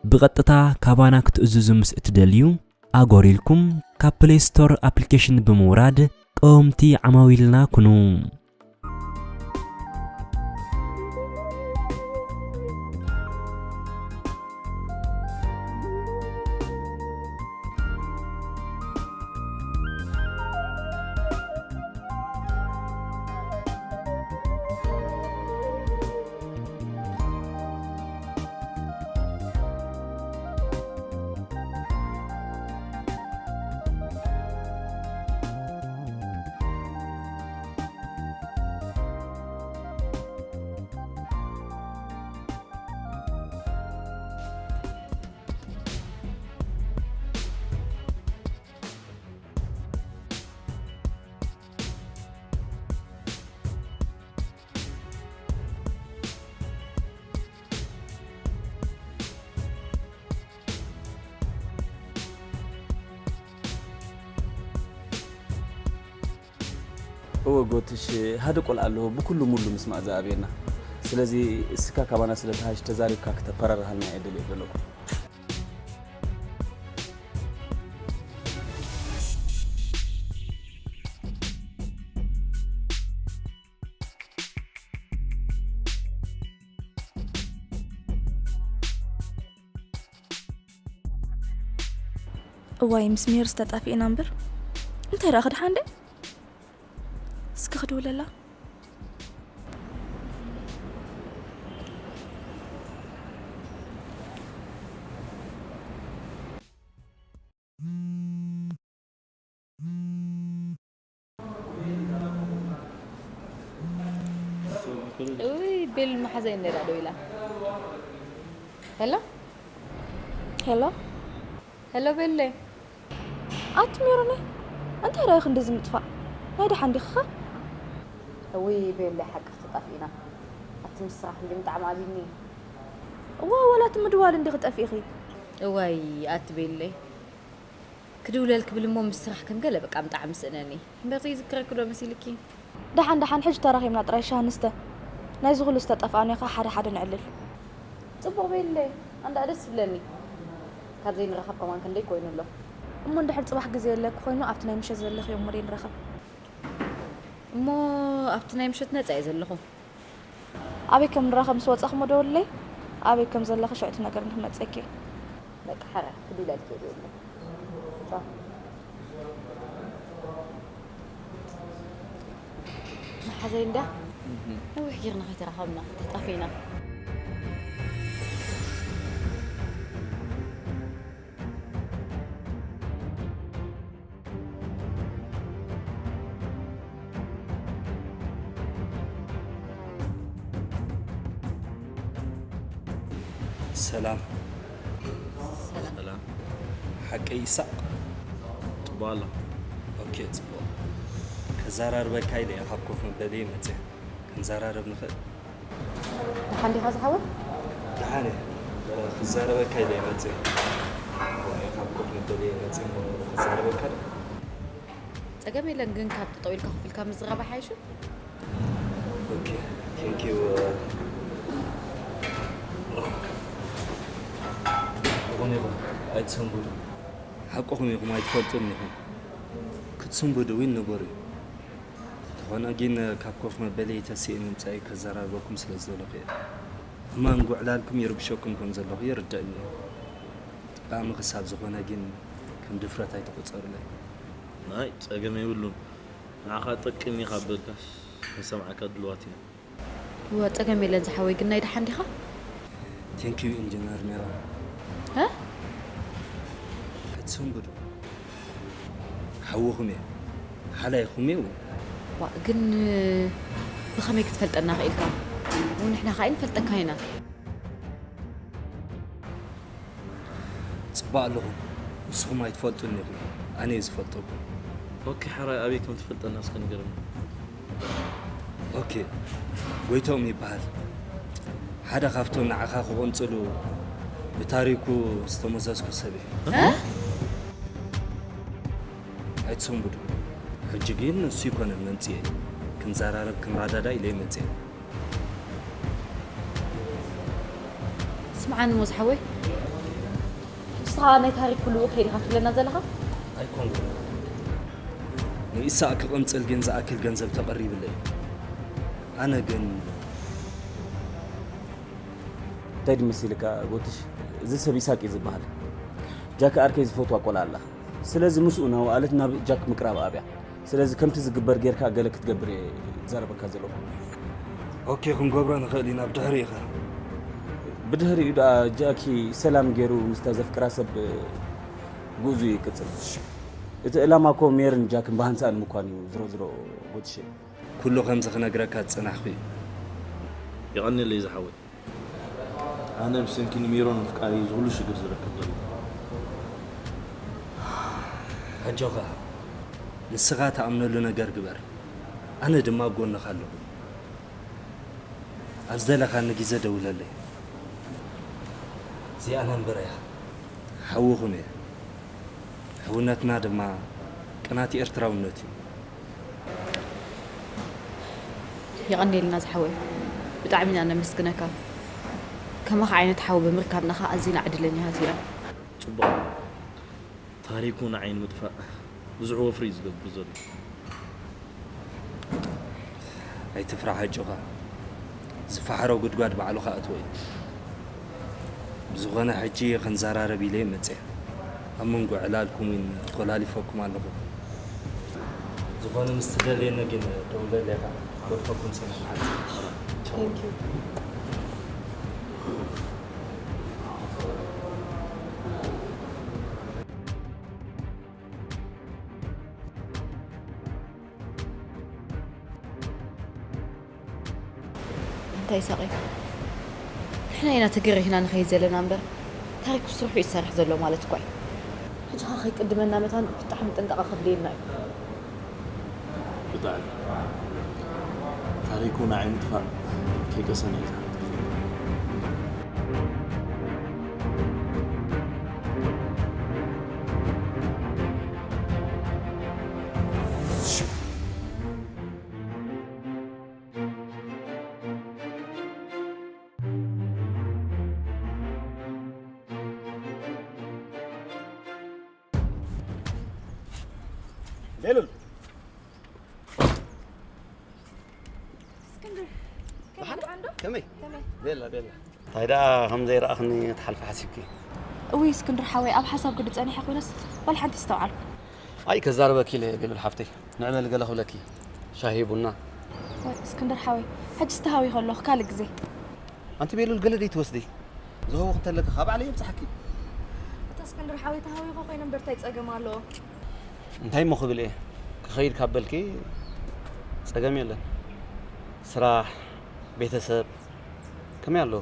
ብቐጥታ ካባና ክትእዝዙ ምስ እትደልዩ፣ ኣጎር ኢልኩም ካብ ፕሌይ ስቶር ኣፕሊኬሽን ብምውራድ ቀወምቲ ዓማዊልና ኩኑ። እወ ጎትሽ፣ ሓደ ቆልዓ ኣለዎ ብኩሉ ሙሉ ምስማዕ ዝኣብየና። ስለዚ እስካ ካባና ስለ ተሃሽ ተዛሪብካ ክተፈራርሃልና እየ ደልየ ዘለኹ። እዋይ ምስ ሜርስ ተጣፊእና እምበር እንታይ ደኣ ክድሓን ደ እስኪ ክድውለላ። እይ ቤል መሓዘይ እንዳ ደው ኢላ። ሄሎ ሄሎ ሄሎ ቤለይ። ኣቲ ሜሮነይ እንታይ ደኣ ክንድዚ ምጥፋእ ናይ ደሓን ዲኺ ኸ? እውይ ቤለይ ሓቅኺ ተጣፊእና። ኣቲ ምስ ስራሕ እንድዩ ብጣዕሚ ኣብዩኒ። እዋ ወላ እቲ ምድዋል እንዲኺ ጠፊእኺ። እዋይ ኣቲ ቤለይ ክድውለል ክብል እሞ ምስ ስራሕ ከም ገለ በቃ ብጣዕሚ ስእነኒ። እምበር ዘይዝክረኪ ዶ መሲልኪ? ደሓን ደሓን ሕጂ ተራኺብና ጥራይ ሻሂ ንስተ። ናይዚ ኩሉ ዝተጠፋእናዮ ኸኣ ሓደ ሓደ ነዕልል። ጽቡቕ ቤለይ ኣንዳ ደስ ይብለኒ። ካብ ዘይንራኸብ ከማን ክንደይ ኮይኑ ኣሎ። እሞ እንድሕር ጽባሕ ግዜ የለኪ ኮይኑ ኣብቲ ናይ ምሸት ዘለኽዮ እሞ ደይ ንራኸብ። እሞ ኣብቲ ናይ ምሸት ነጻ እየ ዘለኹ። ኣበይ ከም ንራኸብ ምስ ወጻኹ እሞ ደውልለይ። ኣበይ ከም ዘለኺ ሽዑ ትነግርኒ ክመጸኪ እየ። በቃ ሕራይ ክድውለልኪ እየ ቤለይ። ቻው። መሓዘይ እንዳ ነዊሕ ጌርና ከይተራኸብና ተጣፊእና። ሰላም ሰላም። ሓቀይ ይሳቕ ጽቡቕ ኣሎ። ኦኬ ጽቡቕ ከዘራርበካ ኢለ እየ ካብ ኮፍ መበሊ መፅእ ክንዘራረብ ንኽእል ደሓን ዲኻ ዝሓወይ? ደሓን እየ ክዛረበካ ኢለ እየ መፅእ ካብ ኮፍ መበሊ መፅእ ክዛረበካ ዶ ጸገም የለን ግን ካብ ጠጠው ኢልካ ኮፍ ኢልካ ምዝራብ ሓይሹ? ኦኬ ቴንክ ዩ ይኹን ይኹን ኣይትሰንብዱ ሓቅኹም ኢኹም ኣይትፈልጡን ኢኹም ክትስንብዱ እውን ንበሩ እዩ እንተኾነ ግን ካብ ኮፍ መበሊ ተሲእን ምምፃእ ከዘራርበኩም ስለ ዝደለኹ እየ እማ እንጉዕ ዕላልኩም ይርብሸኩም ከም ዘለኹ ይርደእኒ እዩ ጠቃሚ ክሳብ ዝኾነ ግን ከም ድፍረት ኣይትቑፀሩለይ ናይ ጸገም የብሉን ንዓኻ ጠቅም ኢኻ በልካስ ክንሰምዓካ ድልዋት ኢና እወ ጸገም የለን ዝሓወይ ግን ናይ ደሓን ዲኻ? Thank you ኢንጂነር ሜሮን እ? ኣይትሰንብዱ ሓውኹም እየ ሓላይኹም እየ እውን ዋእ ግን ብኸመይ ክትፈልጠና ኽኢልካ? ንሕና ኸኣ ኣይንፈልጠካ ኢና ጽባእ ኣለኹም ንስኹም ኣይትፈልጡኒ ኢኹም ኣነ እየ ዝፈልጠኩም ኦኬ ሕራይ ኣበይ ከም ትፈልጠና እስከ ንገረኒ ኦኬ ጎይቶም ይበሃል ሓደ ካብቶም ንዓኻ ክቕንጽሉ ብታሪኩ ዝተመዘዝኩ ሰብ እየ ኣይትሰንብዱ ሕጂ ግን ንሱ ይኮነን መምጽኤ ክንዘራረብ ክንረዳዳ ኢለ መጽኤ ስምዓኒ ሞዝ ሓወይ ንስኻ ናይ ታሪክ ኩሉ ከይድኻ ትብለና ዘለኻ ኣይኮንኩን ንኢሳቅ ክቕንጽል ግን ዝኣክል ገንዘብ ተቐሪብለይ ኣነ ግን እንታይ ድመሲልካ ጎትሽ እዚ ሰብ ኢሳቅ እዩ ዝበሃል ጃክ ዓርከይ ዝፈትዋ ቆልዓ ኣላ ስለዚ ምስኡ ናውኣለት ናብ ጃክ ምቅራብ ኣብያ ስለዚ ከምቲ ዝግበር ጌርካ ገለ ክትገብር እየ ዛረበካ ዘለኹ ኦኬ ክንገብሮ ንኽእል ኢና ብድሕሪ ኢኻ ብድሕሪኡ ደኣ ጃኪ ሰላም ገይሩ ምስታ ዘፍቅራ ሰብ ጉዕዙ ይቅጽል እቲ ዕላማ እኮ ሜርን ጃክን ብሃንሳእ ንምኳን እዩ ዝሮ ዝሮ ጎትሸ ኩሉ ከምዚ ክነግረካ ዝጸናሕኩ እዩ የቐንየለይ ዝሓወይ ኣነ ብሰንኪ ንሜሮን ምፍቃር እዩ ዝኹሉ ሽግር ዝረክብ ዘሎ ኣጆኻ ንስኻ ትኣምነሉ ነገር ግበር ኣነ ድማ ኣብ ጎንኻ ኣለኹ ኣብ ዝደለኻኒ ግዜ ደውለለይ እዚኣ ነንበረ እያ ሓውኹም እየ ሕውነትና ድማ ቅናት ኤርትራውነት እዩ የቐንየልና ዝሓወይ፣ ብጣዕሚ ኢና ነመስግነካ። ከማኻ ዓይነት ሓው ብምርካብና ኸዓ ኣዚና ዕድለኛታት ኢና። ጽቡቕ። ታሪኩ ንዓይ ንምጥፋእ ብዙሕ ወፍሪ እዩ ዝገብር ዘሎ። ኣይትፍራሕ ኣጆኻ። ዝፈሓሮ ጉድጓድ ባዕሉ ከኣትዎ እዩ። ብዝኾነ ሕጂ ክንዘራረብ ኢለ እየ መፅየ። ኣብ መንጎ ዕላልኩም እውን ኮላሊፈኩም ኣለኹ። ዝኾነ ምስ ትደልየኒ ግን ደውለለይ ኢኻ። ክወድፈኩም ሰላም ሓቂ። እንታይ ሳቂ? ንሕና ኢና ተገሪህና ንኸይድ ዘለና እምበር ታሪክ ስርሑ ይሰርሕ ዘሎ ማለት እኳ እዩ። ሕጂ ኸ ከይቅድመና መታን ብጣዕሚ ጥንቃቐ ከድልየና እዩ። ብጣዕሚ ታሪኩ ንዓይ ምጥፋእ ከይቀሰነ እዩ ዝሓትት ዘሎ። ቤሉል እስክንድር ደሓን? ከመይ ዓንዶ? ከመይ? ከመይ? ቤላ ቤላ እንታይ ደኣ ከም ዘይረኣኽኒ ትሓልፊ ሓሲብኪ? እውይ እስክንድር ሓወይ ኣብ ሓሳብ ግዲ ጸኒሐ ኮይነስ ዋላ ሓንቲ ይስተውዓልኩ። ኣይ ከዛርበኪ ኢለ ቤሉል ሓፍተይ ንዕበል ገለ ክብለኪ ሻሂ ቡና ወይ እስክንድር ሓወይ ሕጂ ዝተሃዊ ከለኹ ካልእ ግዜ። ኣንቲ ቤሉል ገለ ደይትወስዲ ዝህቦ ክተለካ ካብ ባዕለይ የብፅሓኪ። እታ እስክንድር ሓወይ ተሃዊኸ ኮይነ እምበር እንታይ ጸገም ኣለዎ? እንታይ እሞ ክብል እየ ክኸይድ ካብ በልኪ ጸገም የለን። ስራሕ ቤተሰብ ከመይ ኣለዉ?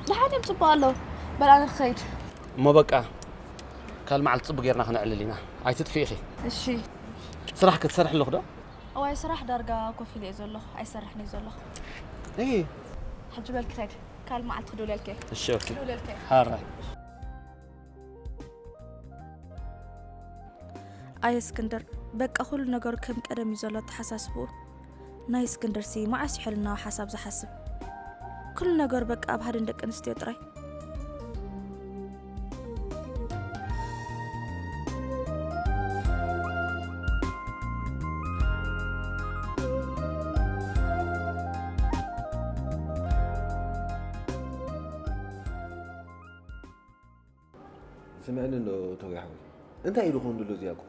ደሓን እዮም ጽቡቕ ኣለዉ። በል ኣነ ክኸይድ። እሞ በቃ ካልእ መዓልቲ ጽቡቕ ጌርና ክነዕልል ኢና። ኣይትጥፍኢ ኢኺ። እሺ። ስራሕ ክትሰርሒ ኣለኹ ዶ? እዋይ ስራሕ ዳርጋ ኮፍ ኢለ እየ ዘለኹ ኣይሰርሕን እየ ዘለኹ። እይ ሕጂ በል ክኸይድ ካልእ መዓልቲ ክድውለልከ እየ። እሺ ኦኬ ክድውለልከ እየ። ሓራይ ኣየ እስክንድር በቃ ኩሉ ነገሩ ከም ቀደም እዩ ዘሎ ኣተሓሳስብኡ። ናይ እስክንድርሲ መዓስ እዩ ሕልናዊ ሓሳብ ዝሓስብ? ኩሉ ነገሩ በቃ ኣብ ሃድን ደቂ ኣንስትዮ ጥራይ። ስምዕኒ እንዶ ተዊ ሓወይ እንታይ ኢሉ ክውን ድሎ እዚ ያዕቆብ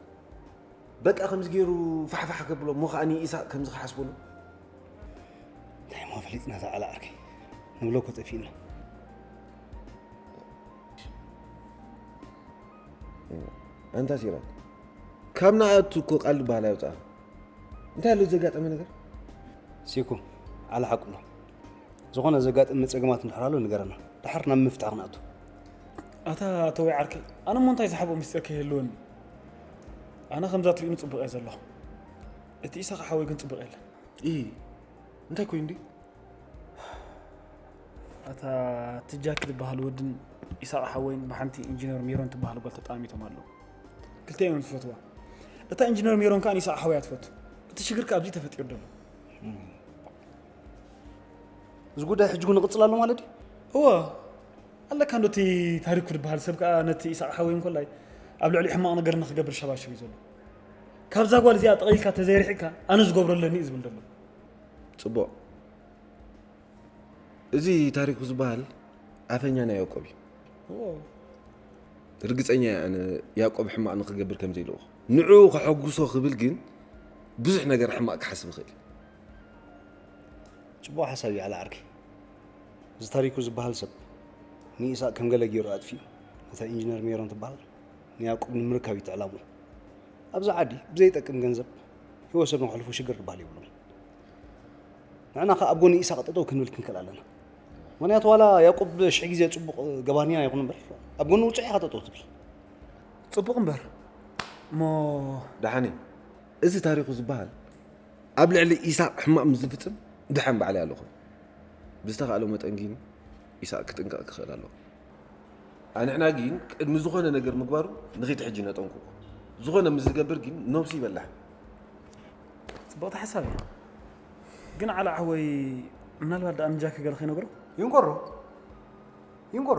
በቃ ከምዚ ገይሩ ፋሕፋሕ ከብሎ እሞ ከኣ ንኢሳቅ ከምዚ ክሓስበሉ እንታይ እሞ ፈሊጥና እዛ ዓላ ዓርከይ ንብሎ እኮ ጠፊእና ኣንታ ሲራክ ካብ ንኣቱ እኮ ቃል ዝበሃል ኣይውፅኣን እንታይ ኣሎ ዘጋጠመ ነገር ሲኩ ዓላ ሓቁ ኣሎ ዝኾነ ዘጋጠመ ፀገማት እንድሕር ኣሎ ንገረና ድሓር ናብ ምፍታሕ ክንኣቱ ኣታ ተወይ ዓርከይ ኣነ እሞ እንታይ ዝሓብኦ ምስጢር ከይህልወኒ ኣነ ከምዛ ትርእዩኒ ፅቡቕ እየ ዘለኹ እቲ ኢሳቕ ሓወይ ግን ፅቡቕ የለን ኢ እንታይ ኮይኑ ድዩ ኣታ ትጃኪ ዝበሃል ወድን ኢሳቕ ሓወይን ብሓንቲ ኢንጂነር ሜሮን ትበሃል ጓል ተጣሚቶም ኣለዉ ክልተ እዮም ዝፈትዋ እታ ኢንጂነር ሜሮን ከዓ ንኢሳቕ ሓወይ ኣትፈቱ እቲ ሽግር ከዓ ኣብዚ ተፈጢሩ ደሎ እዚ ጉዳይ ሕጂ ንቕፅል ኣሎ ማለት ድዩ እወ ኣለካ እንዶ እቲ ታሪኩ ዝበሃል ሰብ ከዓ ነቲ ኢሳቕ ሓወይ እንኮላይ ኣብ ልዕሊ ሕማቕ ነገር ንክገብር ሸባሽብ እዩ ዘሎ ካብዛ ጓል እዚኣ ጠቕሊልካ ተዘይርሒቅካ ኣነ ዝገብሮ ኣለኒ እዩ ዝብል ዘሎ ፅቡቕ እዚ ታሪኩ ዝበሃል ኣፈኛ ናይ ያዕቆብ እዩ ርግፀኛ እየ ኣነ ያዕቆብ ሕማቕ ንክገብር ከም ዘይልእኹ ንዕኡ ከሐጉሶ ክብል ግን ብዙሕ ነገር ሕማቕ ክሓስብ ይኽእል እዩ ፅቡቕ ሓሳብ እዩ ዓላ ዓርከይ እዚ ታሪኩ ዝበሃል ሰብ ንኢሳቅ ከም ገለ ገይሩ ኣጥፊኡ ነታ ኢንጂነር ሜሮን ትበሃል ንያዕቆብ ንምርካብ እዩ ትዕላሙ ኣብዚ ዓዲ ብዘይጠቅም ገንዘብ ህይወት ሰብ ንክሕልፉ ሽግር ዝበሃል የብሎም ንሕና ከ ኣብ ጎኒ ኢሳቅ ጠጠው ክንብል ክንክእል ኣለና ምክንያቱ ዋላ ያዕቆብ ሽሕ ግዜ ፅቡቅ ገባንያ ይኹን እምበር ኣብ ጎኒ ውፅዕ ኢኻ ጠጠው ትብል ፅቡቕ እምበር እሞ ደሓን እዩ እዚ ታሪኩ ዝበሃል ኣብ ልዕሊ ኢሳቅ ሕማቕ ምስ ዝፍፅም ድሓን ባዕለይ ኣለኹ ብዝተኻእሎ መጠን ግን ኢሳቅ ክጥንቀቕ ክኽእል ኣለዎ ኣንሕና ግን ቅድሚ ዝኾነ ነገር ምግባሩ ንኺድ ሕጂ ነጠንቅቆ ዝኾነ ምስ ዝገብር ግን ነብሱ ይበላሕ ፅቡቕቲ ሓሳብ እያ ግን ዓላ ሓወይ፣ ምናልባት ደኣ ንጃኪ ገለ ከይነግሮ? ይንገሮ፣ ይንገሮ።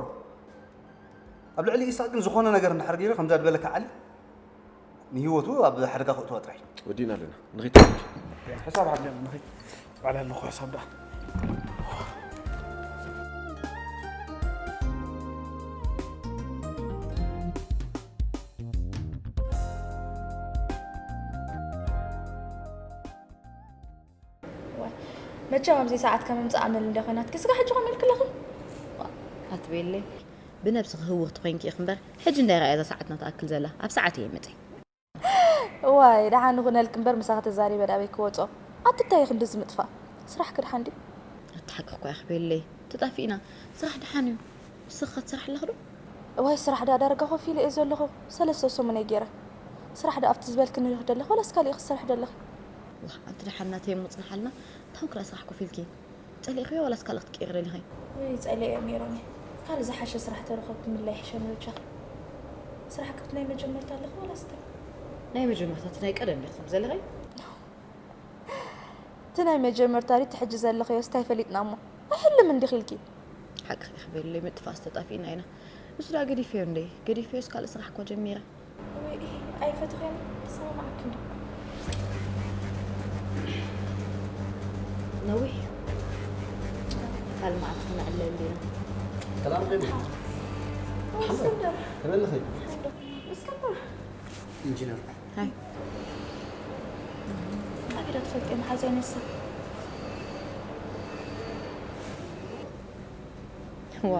ኣብ ልዕሊ ኢሳቅ ግን ዝኾነ ነገር እንድሕር ገይሩ ከምዛ ዝበለካ ዓሊ ንህይወቱ ኣብ ሓደጋ ከእትዋ ጥራይ። ወዲእና ኣለና። ንኺድ። ሕሳብ ሓቂ። ንኺድ። ባዕላ ኣለኹ ሕሳብ ደኣ። ዋይ፣ መቸም ኣብዚ ሰዓት ከም ምምጻእ ኣመል እንደ ኮይናትኪ ስጋ ሕጂ ኮም ኢልክለኺ? ዋ፣ ኣትቤለይ። ብነብስኺ ህውኽቲ ኮይንኪ ኢኺ እምበር፣ ሕጂ እንዳይ ረኣያ እዛ ሰዓትና ትኣክል ዘላ። ኣብ ሰዓት እየ መጺእ። ዋይ፣ ደሓን ንኹነልኪ እምበር ምሳኺ ተዛሪበ ዳበይ ክወጾ። ኣቲ እንታይ ኢኺ እንደዚ ምጥፋእ? ስራሕኪ ደሓን ድዩ? ኣቲ ሓቂ እኮ ኢኺ ቤለይ። ተጣፊእና። ስራሕ ደሓን እዩ። ንስኺ ከ ትሰርሒ ኣለኺ ዶ? እዋይ ስራሕ ደኣ ዳርጋ ኮፍ ኢለ እየ ዘለኹ። ሰለስተ ሰሙን እየ ገይረ። ስራሕ ደኣ ኣብቲ ዝበልክኒ ዲኺ ደለኺ ዋላስ ካሊእ ክትሰርሒ ደለኺ? ዋእ ኣንቲ ደሓን ናተይ እሞ ጽንሓልና። እንታይ ኮንኪ ደኣ ስራሕ ኮፍ ኢልኪ? ጸሊእኽዮ ዋላስ ካልእ ክትቅይሪ ደሊኺ? ውይ ጸሊኤዮ ሜሮነይ። ካልእ ዝሓሸ ስራሕ ተረኸብኩ ምልላይ ይሕሸኒ በጃኺ። ስራሕ ክፍቲ ናይ መጀመርታ ኣለኺ ዋላስ እንታይ? ናይ መጀመርታ እቲ ናይ ቀደም ዲኺ ትብሊ ዘለኺ? እቲ ናይ መጀመርታ ድዩ እቲ ሕጂ ዘለኽዮስ ታይ ፈሊጥና እሞ ኣይሕልምን ዲኺ ኢልኪ። ሓቅኺ ኢኺ በሊ ምጥፋእስ ተጣፊእና ኢና። ንሱ ደኣ ገዲፈዮ እንዴ ገዲፈዮስ ካልእ ስራሕ እኳ ጀሚረ። ወይ ኣይፈትኽዮን ተሰማማዕኪ እንዶ። ነዊሕ ካልእ መዓልቲ ክነዕልለሉ ኢና። ሰላም ጀሚር። እስክንድር ተመለኺ። እስክንድር ኢንጂነር ሃይ ኣቢዳ ትፈልጥዮ መሓዛይ ነሳ ዋ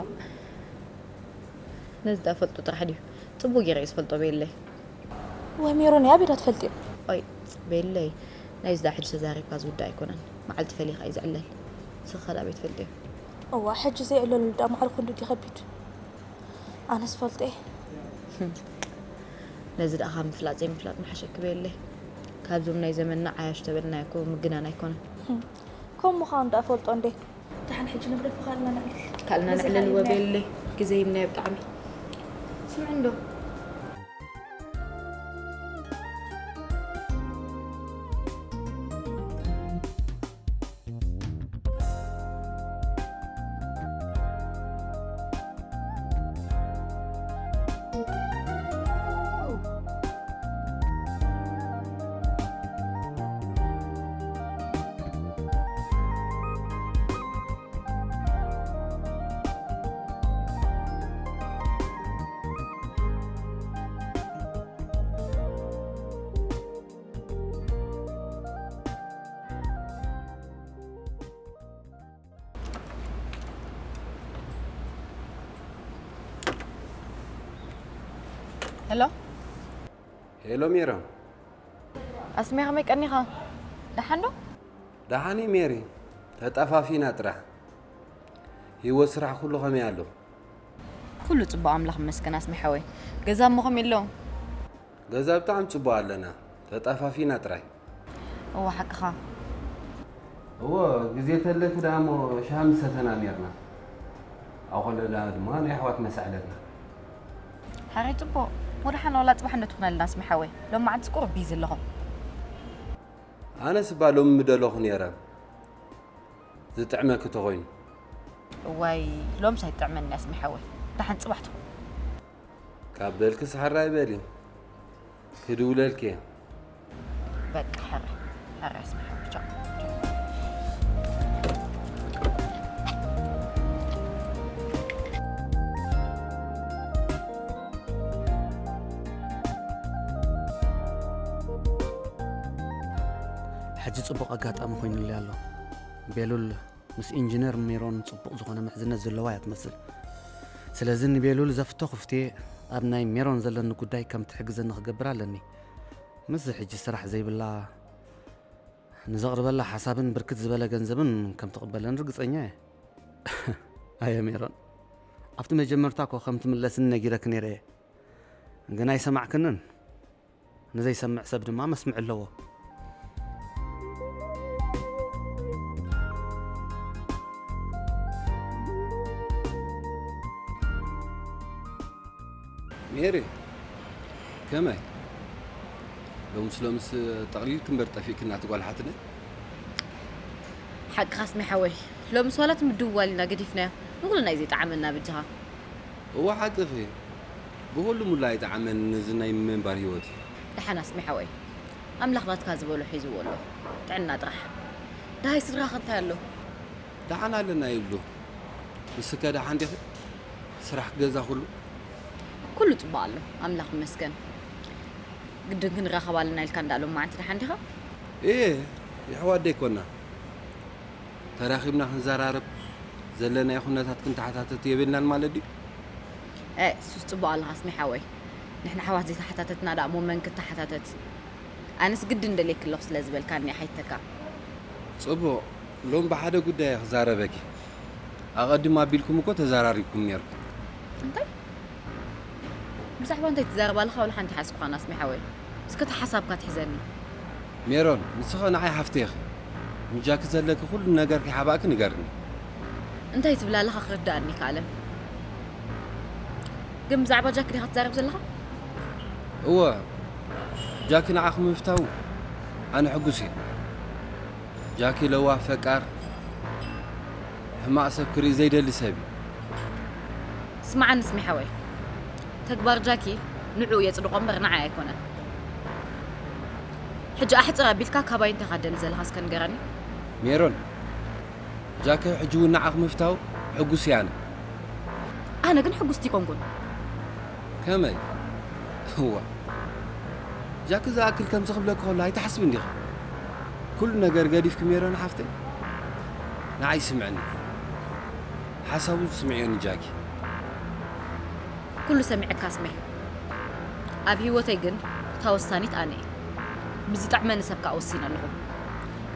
ነዚ ዳ ፈልጡ ጥራሕ ድዩ? ጽቡቅ ገይረ እየ ዝፈልጦ ቤለይ። ወይ ሜሮን እያ ኣቢዳ ትፈልጥዮ። ኦይ ቤለይ ናይዚ ዳ ሕጂ ተዛሪብካ ዝውዳእ ኣይኮነን። መዓልቲ ፈሊኻ እዩ ዝዕለል። ንስኻ ዳ ኣበይ ትፈልጥዮ? እዋ ሕጂ ዘይዕለሉ ዳ መዓል ክንዱ ድዩ ከቢድ። ኣነስ ፈልጦ እየ። ነዚ ደኣ ካብ ምፍላጥ ዘይምፍላጥ ምሓሸኪ ቤለይ። ካብዞም ናይ ዘመንና ዓያሹ ተበልናዮ እኮ ምግናን ኣይኮነን። ከም ምዃኑ ደኣ ፈልጦ እንዴ። ደሓን ሕጂ ንግደፎ ካልእና ነዕልል። ካልእና ነዚ ነዕልል ሓሊፍናዮ። ወቤለይ ግዜ ሂብናዮ ብጣዕሚ። ስምዒ እንዶ። ሄሎ ሄሎ ሜሮን። ኣስሜ ከመይ ቀኒኻ? ደሓን ዶ? ደሓን እዩ ሜሪ፣ ተጠፋፊና ጥራሕ። ህይወት ስራሕ ኩሉ ከመይ ኣሎ? ኩሉ ጽቡቕ ኣምላኽ ይመስገን ኣስሜ ሓወይ። ገዛ እሞ ከመይ ኣሎ? ገዛ ብጣዕሚ ጽቡቕ ኣለና፣ ተጠፋፊና ጥራይ። እወ ሓቅኻ። እወ ግዜ ተለኪ ደኣ እሞ ሻሂ ምሰተና ኔርና። ኣብ ከለና ድማ ናይ ኣሕዋት መሳዕለልና። ሓራይ ጽቡቕ። ወደሓን ዋላ ጽባሕ እንዶ ትኹነልና ኣስሚ ሓወይ። ሎማዓንቲ ቁሩብ ቢዚ ኣለኹ። ኣነስ እባ ሎሚ ምደለኹ ኔረ። ዝጥዕመኪ ተኾይኑ። እዋይ ሎምስ ኣይጥዕመኒ ኣስሚ ሓወይ። ደሓን ጽባሕ ትኹን። ካብ በልክስ ሕራይ በሊ። ክድውለልኪ እየ። በቃ ሕራይ ሕራይ ኣስሚ ሓወይ ቻው። ሕጂ ጽቡቕ ኣጋጣሚ ኮይኑለይ ኣሎ። ቤሉል ምስ ኢንጂነር ሜሮን ጽቡቕ ዝኾነ ምሕዝነት ዘለዋ እያ ትመስል። ስለዚ ንቤሉል ዘፍቶ ክፍትየ ኣብ ናይ ሜሮን ዘለኒ ጉዳይ ከም ትሕግዘኒ ክገብር ኣለኒ። ምስዚ ሕጂ ስራሕ ዘይብላ ንዘቕርበላ ሓሳብን ብርክት ዝበለ ገንዘብን ከም ትቕበለኒ ርግጸኛ እየ። ኣየ ሜሮን፣ ኣብቲ መጀመርታ እኮ ከም ትምለስኒ ነጊረኪ ነይረ እየ። ግን ኣይሰማዕክንን። ንዘይሰምዕ ሰብ ድማ መስምዒ ኣለዎ። ሜሪ፣ ከመይ? ሎምስ ሎምስ ጠቕሊልኪ እምበር ጠፊእክና እቲ ጓል ሓትነ። ሓቅኻ ኣስሜ ሓወይ፣ ሎምስ ዋላ እቲ ምድውዋል ኢና ገዲፍናዮ። ንኹልና እዩ ዘይጠዓመና በጃኻ። እወ ሓቅኺ፣ ብኹሉ ሙላ ኣይጠዓመን እዚ ናይ ምንባር ህይወት እዩ። ደሓን ኣስሜ ሓወይ፣ ኣምላኽ ናትካ ዝበሎ ሒዝዎ ኣሎ። ጥዕና ጥራሕ። ደሃይ ስድራኸ እንታይ ኣሎ? ደሓን ኣለና ይብሉ። ንስከ ደሓን ዲኺ? ስራሕ ገዛ ኩሉ? ኩሉ ጽቡቕ ኣሎ ኣምላኽ ይመስገን። ግድን ክንራኸብ ኣለና ኢልካ እንዳ ሎማዓንቲ ደሓን ዲኻ? እየ፣ የሕዋት ደይኮና። ተራኺብና ክንዘራረብ፣ ዘለናዮ ኩነታት ክንተሓታተት የብልናን ማለት ድዩ? እ ሱስ ጽቡቕ ኣለኻ ኣስሜ ሓወይ። ንሕና ኣሕዋት ዘይተሓታተትና ደኣ እሞ መን ክተሓታተት? ኣነስ ግድን ደልየኪ ኣለኹ ስለ ዝበልካኒ እየ ሓይተካ። ጽቡቕ፣ ሎም ብሓደ ጉዳይ እየ ክዛረበኪ። ኣቐድም ኣቢልኩም እኮ ተዘራሪብኩም ኔርኩም። እንታይ? ብዛዕባ እንታይ ትዛረብ ኣለኻ? ወላ ሓንቲ ሓዝኩኻን ኣስሜ ሓወይ። እስከ እቲ ሓሳብካ ትሕዘኒ። ሜሮን፣ ንስኸ ንዓይ ሓፍተይ ኢኺ። ንጃኪ ዘለኪ ኩሉ ነገር ከይሓባእኪ ንገርኒ። እንታይ ትብል ኣለኻ ክርድኣኒ ይከኣለን። ግን ብዛዕባ ጃኪ ዲኻ ትዛረብ ዘለኻ? እወ፣ ጃኪ ንዓኺ ምፍታው ኣነ ሕጉስ እየ። ጃኪ ለዋህ፣ ፈቃር፣ ሕማቕ ሰብ ክርኢ ዘይደሊ ሰብ እዩ። ስምዓኒ ኣስሜ ሓወይ፣ ተግባር ጃኪ ንዕኡ የጽድቖ እምበር ንዓይ ኣይኮነን። ሕጂ ኣሕጽር ኣቢልካ ካባይ እንታይ ኢኻ ትደሊ ዘለኻ እስከ ንገረኒ። ሜሮን፣ ጃኪ ሕጂ እውን ንዓኺ ምፍታው ሕጉስ እየ ኣነ። ኣነ ግን ሕጉስቲ ኣይኮንኩን። ከመይ? እዋ፣ ጃኪ ዝኣክል ከምዚ ክብለኪ ከሎ ኣይትሓስብን ዲኺ? ኩሉ ነገር ገዲፍኪ ሜሮን ሓፍተይ፣ ንዓይ ስምዕኒ። ሓሳቡ ስምዕዮ ንጃኪ። ኩሉ ሰሚዐካ ኣስሜ። ኣብ ህይወተይ ግን እታ ወሳኒት ኣነ እየ። ምስ ዝጠዕመኒ ሰብ ከኣ ወሲነ ኣለኹ።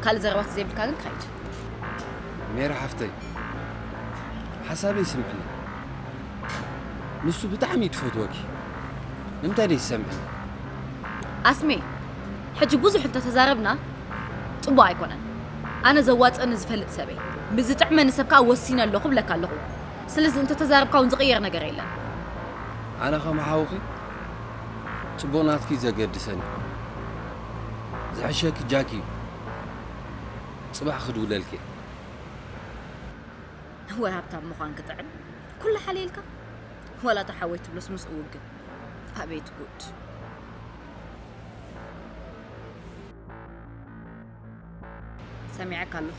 ካልእ ዘረባ ተዘይብልካ ግን ክኸይድ። ሜሪ ሓፍተይ፣ ሓሳበይ ስምዕኒ። ንሱ ብጣዕሚ እዩ ዝፈትወኪ። ንምንታይ ደይትሰምዕኒ? ኣስሜ፣ ሕጂ ብዙሕ እንተተዛረብና ጽቡቕ ኣይኮነን። ኣነ ዘዋጽኣኒ ዝፈልጥ ሰብ እየ። ምስ ዝጥዕመኒ ሰብ ከኣ ወሲነ ኣለኹ እብለካ ኣለኹ። ስለዚ እንተተዛረብካ እውን ዝቕየር ነገር የለን። ኣነ ከም ሓውኺ ጽቡቕ ናትኪ እዩ ዘገድሰኒ። ዝሕሸኪ ጃኪ እዩ። ጽባሕ ክድውለልኪ እየ። ወይ ሃብታም ምዃን ክጥዕም ኩሉ ሓልየልካ። ዋላ እታ ሓወይ ትብሎስ ምስኡ ውግን። ኣቤት ጉድ። ሰሚዐካ ኣለኹ።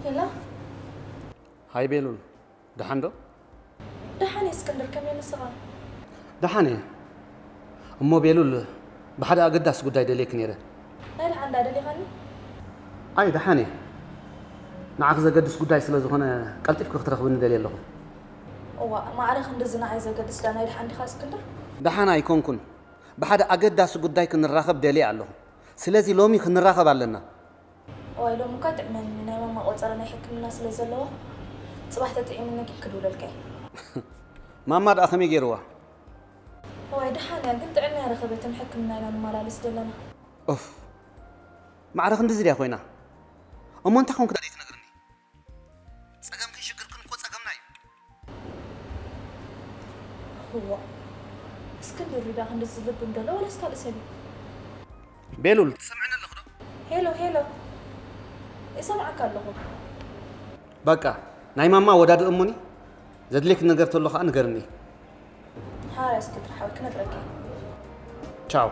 ሄሎ። ሃይ ቤሉል፣ ደሓን ዶ? ደሓን እየ እስክንድር፣ ከመይ ንስኻ? ደሓን እየ። እሞ ቤሉል፣ ብሓደ ኣገዳሲ ጉዳይ ደልየኪ ነይረ። ናይ ደሓን ደኣ ደሊኻኒ? ኣይ፣ ደሓን እየ። ንዓኺ ዘገድስ ጉዳይ ስለ ዝኾነ፣ ቀልጢፍኪ ክትረኽብኒ ደልየ ኣለኹ። እዋእ፣ ማዕረ ክንድዚ ንዓይ ዘገድስ ደኣ ናይ ደሓን ዲኻ እስክንድር? ደሓን ኣይኮንኩን። ብሓደ ኣገዳሲ ጉዳይ ክንራኸብ ደልየ ኣለኹ። ስለዚ ሎሚ ክንራኸብ ኣለና። እዋይ፣ ሎሚ እኳ ጥዕመኒ፣ ናይ ማማ ቆጸራ ናይ ሕክምና ስለ ዘለዋ፣ ጽባሕ ተጥዒሙኒ ግን ክድውለልካ እየ። ማማ ደኣ ከመይ ገይርዋ? እዋይ፣ ደሓን እያ፣ ግን ጥዕና ኣይረኸበትን፣ ሕክምና ኢና ንመላለስ ዘለና። ኡፍ፣ ማዕረ ክንድዚ ድያ ኮይና? እሞ እንታይ ኮንኩ ደኣ ዘይትነግርኒ? ጸገምክን ሽግርክን እኮ ጸገምና እዩ። እዋ፣ እስክንድር ሪዳ ክንድዚ ዝልብ እንደሎ ወላስ ካልእ ሰብ እዩ? ቤሉል፣ ትሰምዕኒ ኣለኺ ዶ? ሄሎ፣ ሄሎ፣ እሰምዓካ ኣለኹ። በቃ፣ ናይ ማማ ወዳድእ እሞኒ፣ ዘድልየኪ ነገር ተሎ ኸኣ ንገርኒ። ሓራይ እስክንድር ሓወይ፣ ክነግረካ እየ። ቻው።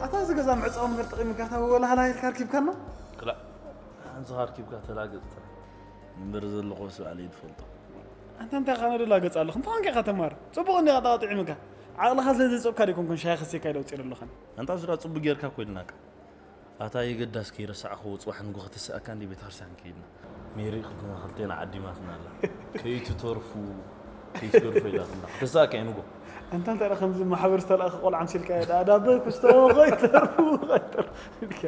ኣታ እዚ ገዛ ምዕጻው ምበር ተቐሚካ እታ ወላህላ ኢልካ ኣርኪብካና? ክላእ፣ ኣንስኻ ኣርኪብካ ተላገጽ ጥራሕ። እምበር ዘለኹ ስብኣለይ ትፈልጦ። ኣንታ እንታይ ኢኻ ነደላገጽ ኣለኹ? እንታይ ኮንካ ኢኻ ተማር? ጽቡቕ እንዲኻ ተቓጢዕምካ። ዓቕልኻ ስለ ዘይጸብካ ደይኮንኩን ሻሂ ከስየካ ኢለ ኣውጺረ ኣለኹ። ኣንታ ዝራ ጽቡቕ ጌርካ እኮ ኢልናካ። ኣታ የገዳስ ከይረሳዕኽዎ ጽባሕ ንጎ ከተስኣካ እንዲ ቤተክርስትያን ከይድና። ሜሪ ክልተና ክልቴና ዓዲማትና ኣላ። ከይትተርፉ፣ ከይትገድፎ ኢላትና። ከተስኣካ እየ ንጎ። ኣንታ እንታይ ደኣ ከምዚ ማሕበር ዝተላእኸ ቆልዓ ኣምሲልካ እየ ደኣ ዳቦ ክስቶ ከይተርፉ፣ ከይተርፉ ኢልካ።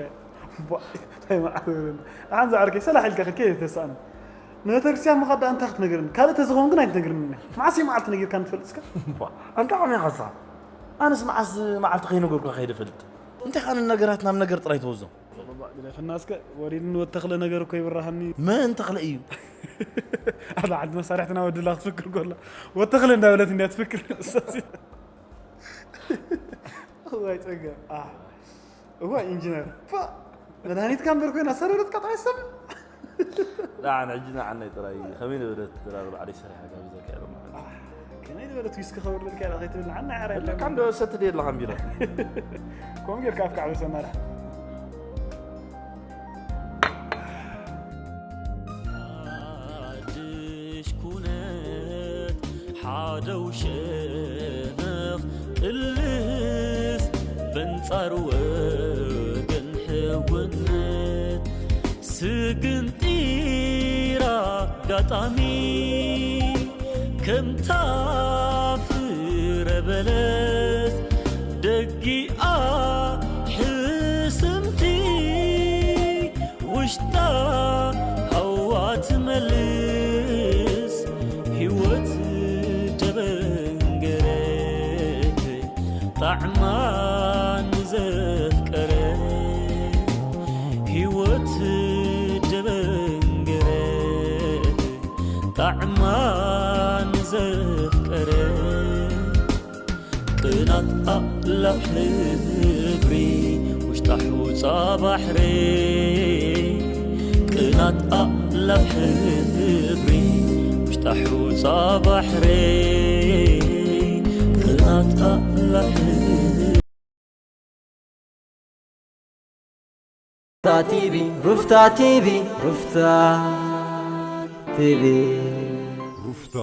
ቧ፣ እንታይ መዓት ወረን። ደሓን ዝዓርከይ ሰላሕ ኢልካ ከይተስኣኒ። ንቤተክርስትያን ምኻድ ደኣ እንታይ ክትነግርኒ? ካልእ ተዝኸውን ግን ኣይትነግርኒ። መዓስ እዩ መዓልቲ ነጊርካ ንፈልጥ እስከ? ቧ፣ ኣንታ ከመይ ኸሳ? ኣነስ መዓስ መዓልቲ ከይነገርኩ ከይደ ፈልጥ? እንታይ ኻን ነገራት ናብ ነገር ጥራይ ተወዞ? ግደፈና እስከ፣ ወሪድኒ ወተኽለ ነገር እኮ ይብርሃኒ። መን ተኽለ እዩ? ኣብ ዓዲ መሳርሕትና ወድላ ክትፍክር ጎላ። ወተኽለ እንዳበለት እንዲያ ትፍክር። እዋይ ጸገም። ኣህ። እዋይ ኢንጂነር። ፋ! መድሃኒትካ እምበር ኮይና ሰረረትካ ጥራይ ሰብ። ንዓን ሕጂ ንዓናይ ጥራይ ከመይ ነበረት ድራር ባዕለይ ሰሪሓ ጋብዘካ እየ ሎሚ። ከመይ ዝበለት ዊስኪ ከውርደልካ እያ ከይትብል ንዓና ይሓራ የብላን። ለካ እንዶ ሰቲ ድየ ኣለኻ እምቢረ። ከምኡ ጌርካ ኣፍካ ዓበሰና ደኣ። ሓድሽ ኩነት ሓደው ሸነኽ ቅልስ በንጻር ወገን ሕውነት ስግንጢር ኣጋጣሚ ከምታ ፍረ በለስ ደጊኣ ሕስምቲ ውሽጣ ሃዋ ትመልስ ህይወት ደበንገረት ጣዕማ ንዘፍቀረ ህይወት ደበንገረት ጣዕማ ንዘፍቀረ ቅናት ኣእላፍ ሕብሪ ውሽጣ ሑጻ ባሕሪ ቅናት ኣእላፍ ሕብሪ ውሽጣ ሑጻ ባሕሪ ቅናት ኣእላፍ ሩፍታ ቲቪ ሩፍታ ቲቪ ሩፍታ ቲቪ ሩፍታ